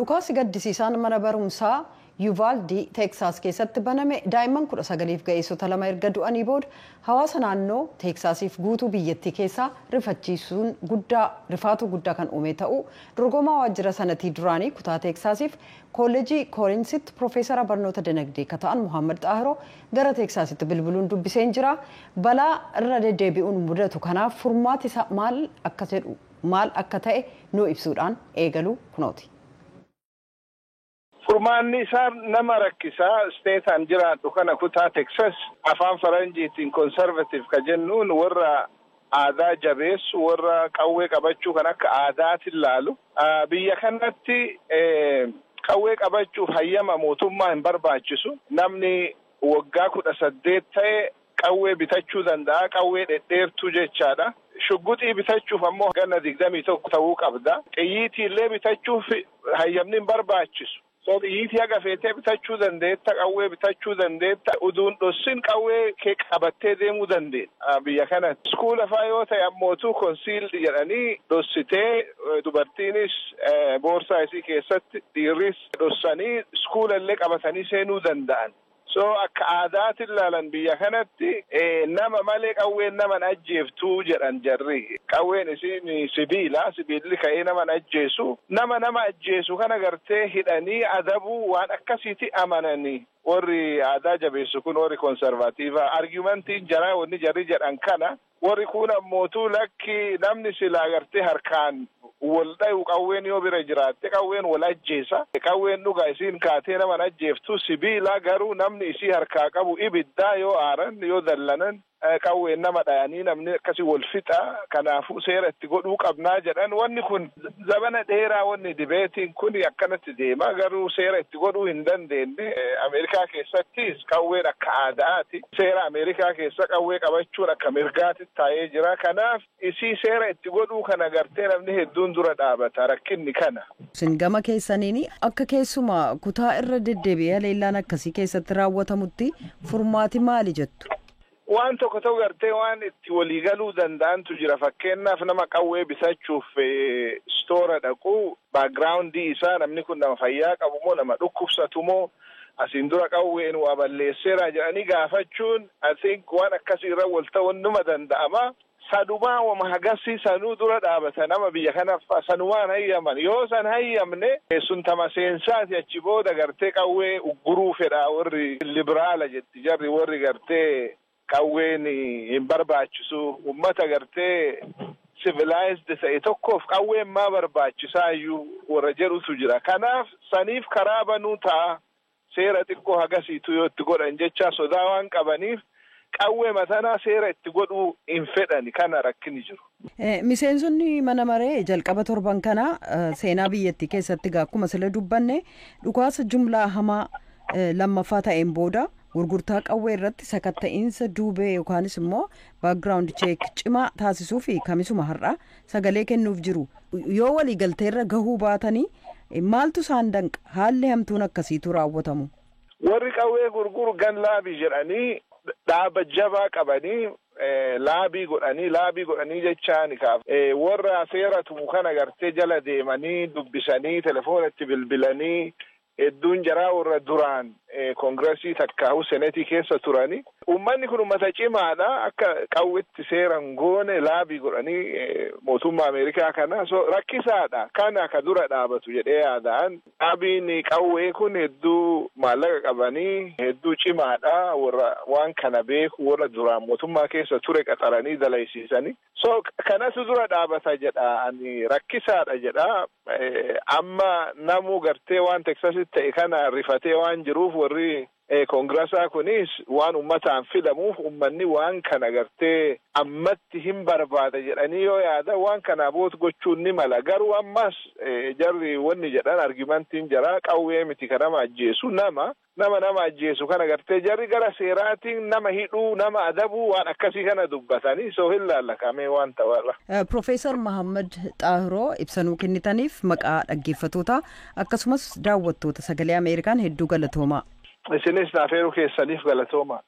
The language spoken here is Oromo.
Dhukaasi gaddisiisaan mana barumsaa Yuvaaldii Teeksaas keessatti baname daa'imman 19f ga'eessota 2 erga du'anii booda hawaasa naannoo Teeksaasiif guutuu biyyattii keessaa rifachiisuun guddaa rifaatu guddaa kan uume ta'uu dorgomaa waajjira sanatii duraanii kutaa Teeksaasiif Koollejii Koolinsitti Piroofeesara barnoota dinagdee akka ta'an Muhammad Xaahiroo gara Teeksaasitti bilbiluun dubbiseen jira. Balaa irra deddeebi'uun mudatu kanaaf furmaati isaa maal akka jedhu, maal akka ta'e nu ibsuudhaan eegalu kunooti. Furmaanni isaa nama rakkisaa. State-aan jiraadhu kana, kutaa Texas, afaan faranjiitiin conservative ka jennuun, warra aadaa jabeessu, warra qawwee qabachuu kan akka aadaatiin laalu. Biyya kanatti qawwee qabachuuf hayyama mootummaa hin barbaachisu. Namni waggaa 18 ta'e qawwee bitachuu danda'a, qawwee dhedheertuu jechaadha. Shugguxii bitachuuf ammoo ganna 21 ta'uu qabda. Xiyyiitii illee bitachuuf hayyamni hin barbaachisu. So xiyyiitii haga feetee bitachuu dandeetta, qawwee bitachuu dandeetta, uduun dhossin qawwee kee qabattee deemuu dandeetta biyya kanatti. School faa yoo ta'e ammootu concealed jedhanii dhossitee, dubartiinis boorsaa isii keessatti, dhiirris dhossanii school illee qabatanii seenuu danda'an. So akka aadaatiin ilaalan biyya kanatti nama malee qawween naman ajjeeftuu jedhan jarri. Qawween isiin sibiila, sibiilli ka'ee naman ajjeesu. Nama nama ajjeesu kana gartee hidhanii adabuu waan akkasiiti amananii. Warri aadaa jabeessu kun warri conservative. Argument-iin jaraa wanni jarri jedhan kana. Warri kun ammootuu lakki, namni silaa gartee harkaan wal dhayu qawween yoo bira jiraatte qawween wal ajjeesa. Qawween dhugaa isiin kaatee naman ajjeeftu sibiila, garuu namni isii harkaa qabu ibiddaa, yoo aaran, yoo dallanan qawween nama dhayanii namni akkasii wal fixa, kanaafuu seera itti godhuu qabnaa jedhan. Wanni kun zabana dheeraa wanni debate-iin kun akkanatti deema, garuu seera itti godhuu hin dandeenye. Ameerikaa keessattis qawween akka aadaati. Seera Ameerikaa keessa qawwee qabachuun akka mirgaatti taa'ee jira. Kanaaf isii seera itti godhuu kana gartee namni hedduun dura dhaabata, rakkinni kana. Isin gama keessaniin akka keessumaa kutaa irra deddeebi'ee leellaan akkasii keessatti raawwatamutti furmaati maali jettu? Waan tokko tokko gartee waan itti waliigaluu danda'antu jira. Fakkeenyaaf, nama qawwee bitachuuf store dhaqu, background-ii isaa, namni kun nama fayyaa qabu moo nama dhukkubsatu moo asiin dura qawween waa balleesseera jedhanii gaafachuun, I think waan akkasii irra wal ta'uun numa danda'ama. Sadumaa wama hagasii sanuu dura dhaabata nama biyya kanaaf sanumaan hayyaman. Yoo san hayyamne sun tama seensaati, achi booda gartee qawwee ugguruu fedha warri liberal jetti jarri, warri gartee qawween hin barbaachisu, ummata gartee civilized ta'e tokkoof qawween maa barbaachisaa iyyuu warra jedhutu jira. Kanaaf saniif karaa banuu ta'a, seera xiqqoo hagasiitu yoo itti godhan jecha sodaa waan qabaniif qawwee matanaa seera itti godhuu hin fedhani, kana rakkinni jiru. Miseensonni mana maree jalqaba torban kana seenaa biyyattii keessatti akkuma sila dubbanne dhukaasa jumlaa hamaa lammaffaa ta'een booda gurgurtaa qawwee irratti sakatta'iinsa duubee yookaanis immoo background check cimaa taasisuu fi kamisuma har'a sagalee kennuuf jiru. Yoo waliigalteerra gahuu baatanii maaltu isaan danqa, haalli hamtuun akkasiitu raawwatamu? Warri qawwee gurguru gun lobby jedhanii dhaaba jabaa qabanii lobby godhanii, lobby godhanii jechaan kaaf warra seera tumu kana gartee jala deemanii dubbisanii, telefoonatti bilbilanii, hedduun jaraa warra duraan Congress-ii takkaahu Senate-ii keessa turani. Uummanni kun uummata cimaadha. Akka qawwetti seeran goone lobby godhanii mootummaa Ameerikaa kana so rakkisaadha. Kana ka dura dhaabatu jedhee yaadaan. Lobby-n qawwee kun hedduu maallaqa qabanii, hedduu cimaadha. Warra waan kana beeku, warra duraan mootummaa keessa ture qaxaranii dalaysiisanii. So kanatu dura dhaabata jedha, ani rakkisaadha jedha. Amma namuu gartee waan Teksasitti ta'e kana rifatee waan jiruuf, warri Congress-aa kunis waan ummataan filamuuf, ummanni waan kana gartee ammatti hin barbaada jedhanii yoo yaada, waan kana vote gochuun ni mala. Garuu ammas jarri wanni jedhan, argument-iin jaraa qawwee miti ka nama ajjeesu, nama ajjeesu kana gartee jarri gara seeraatiin nama hidhuu, nama adabuu, waan akkasii kana dubbatanii, so hin laallakamee waan ta'arra. Profeesar Mahammad Xaahiroo, ibsanuu kennitaniif maqaa dhaggeeffatoota akkasumas daawwattoota Sagalee Ameerikaan hedduu galatoomaa. Isinis naafeeruu keessaniif galatooma.